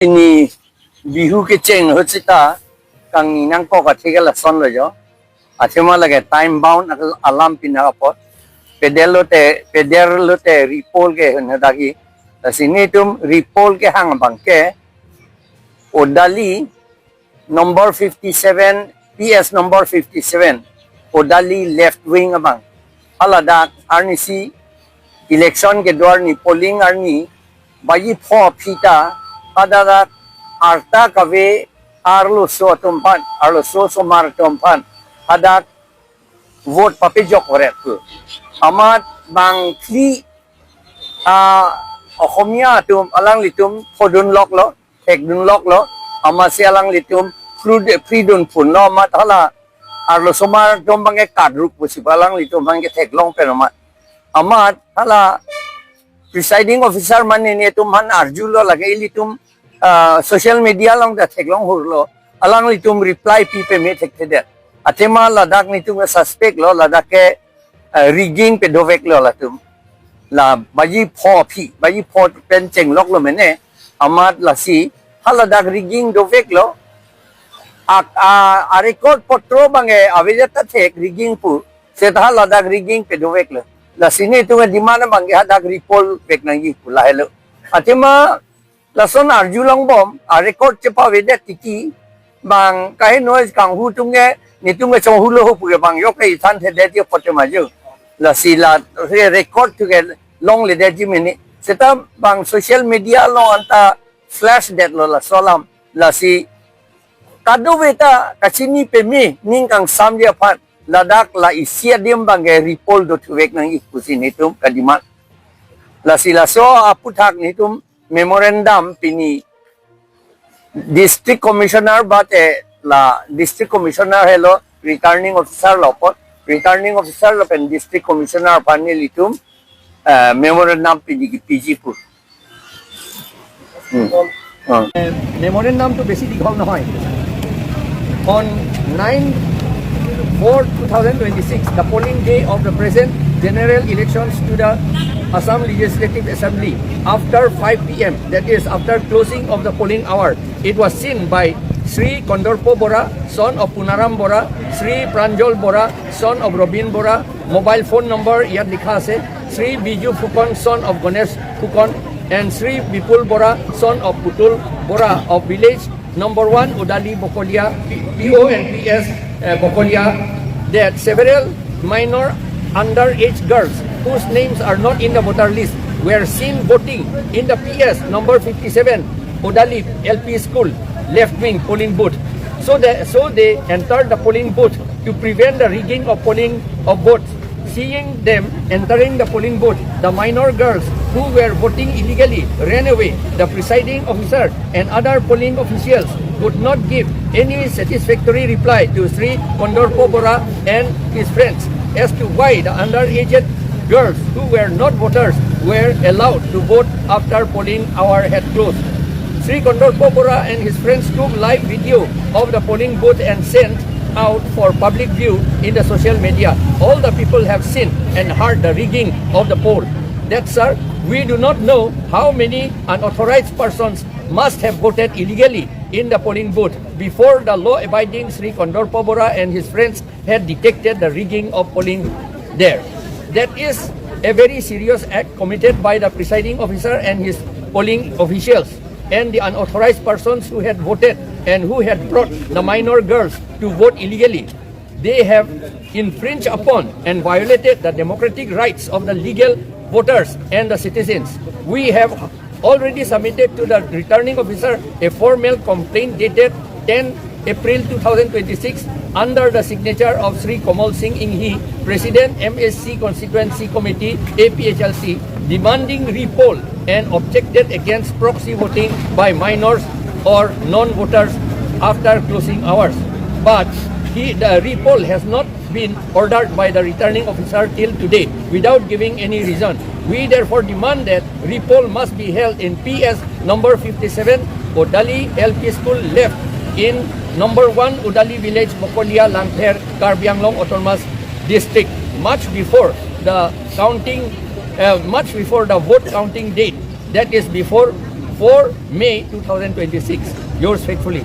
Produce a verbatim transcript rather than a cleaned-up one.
Pini Bihu kecheng ahut seta kangni nangkok athe ke lason lo jo. Athema lake time bound al-, alam pinaka apot. Pedel lote, pedel lote repoll ke hena dagi. Lasi netum repoll kehang abang ke Odali number fifty-seven, P S number fifty-seven, Odali left wing abang. Haladak arnisi election kedo arni polling arni baji pho aphi ta hadadak arta kave arloso atum aphan, arloso osomar atum aphan hadak vote papejok oret pu. Amat bang phli, ah, Okhomia atum alanglitum phodun loklo, thekdun loklo, amatsi alanglitum free, free dun phunlo, amat hala arloso osomar atum abang ke kadruk pusi alanglitum abang ke theklong pen amat. Amat hala presiding officer mane netum aphan arjulo lake ilitum, ah, social media along ta theklong hurlo, alanglitum reply pi peme thekthedet. Athema ladak netum ke suspect lo, ladak ke, ah, rigging pedovek lo latum. La baji pho aphi, baji pho pen chenglok lo mene, amat lasi haladak rigging dovek lo. A, a, a record potro abang ke avedet ta thek rigging pu, seta haladak rigging pedovek lo. Lasi netum ke demand abang ke hadak repoll vek nangji pu lahelo. Athema lason arjulongbom, a record chepavedet titi, bang kaheno kanghu atum ke, netum ke chonghulo ho pu ke bang yok ke ithan thedet yo pote maju. Lasi la re-, record atum ke longledetji mene. Seta bang social media along anta flash detlo laso alam. Lasi kadokave ta kachini peme ning kangsamji aphan ladak la isi adim abang ke repoll dothuvek nangji pusi netum kademand. Lasi laso aphuthak netum memorandum pini District Commissioner bate la District Commissioner helo returning officer lo apot, returning officer lapen District Commissioner aphan nelitum, eh, memorandum pini kipiji pu. Hmm. Ah. Memorandum to বেছি দীঘল নহয়. On nine four two thousand twenty-six, the polling day of the present general elections to the Assam Legislative Assembly, after five P M, that is, after closing of the polling hour, it was seen by Sri Kondorpo Bora, son of Punaram Bora, Sri Pranjol Bora, son of Robin Bora, mobile phone number ইয়াত লিখা আছে, Sri Biju Fukan, son of Ganesh Fukan, and Sri Bipul Bora, son of Putul Bora, of village number one, Odali Bokolia, P-, P O and P S, uh, Bokolia, that several minor underage girls whose names are not in the voter list were seen voting in the P S number fifty-seven, Odali L P School, left wing polling booth. So they, so they entered the polling booth to prevent the rigging of polling of votes. Seeing them entering the polling booth, the minor girls who were voting illegally ran away. The presiding officer and other polling officials could not give any satisfactory reply to Sri Kondorpo Bora and his friends as to why the underaged girls who were not voters were allowed to vote after polling hour had closed. Sri Kondorpo Bora and his friends took live video of the polling booth and sent out for public view in the social media. All the people have seen and heard the rigging of the poll. That, sir, we do not know how many unauthorized persons must have voted illegally in the polling booth before the law-abiding Sri Kondorpo Bora and his friends had detected the rigging of polling there. That is a very serious act committed by the presiding officer and his polling officials, and the unauthorized persons who had voted and who had brought the minor girls to vote illegally. They have infringed upon and violated the democratic rights of the legal voters and the citizens. We have already submitted to the returning officer a formal complaint dated ten April two thousand twenty-six under the signature of Sri Komal Singh Inghi, President, M S C Constituency Committee, A P H L C, demanding repoll and objected against proxy voting by minors or non-voters after closing hours. But he, the repoll has not been ordered by the returning officer till today without giving any reason. We therefore demand that repoll must be held in P S number fifty-seven, Odali L P School left in number one Odali Village, Bokolia, Langpher, Karbi Anglong Autonomous District, much before the counting, uh, much before the vote counting date, that is before four May two thousand twenty-six. Yours faithfully.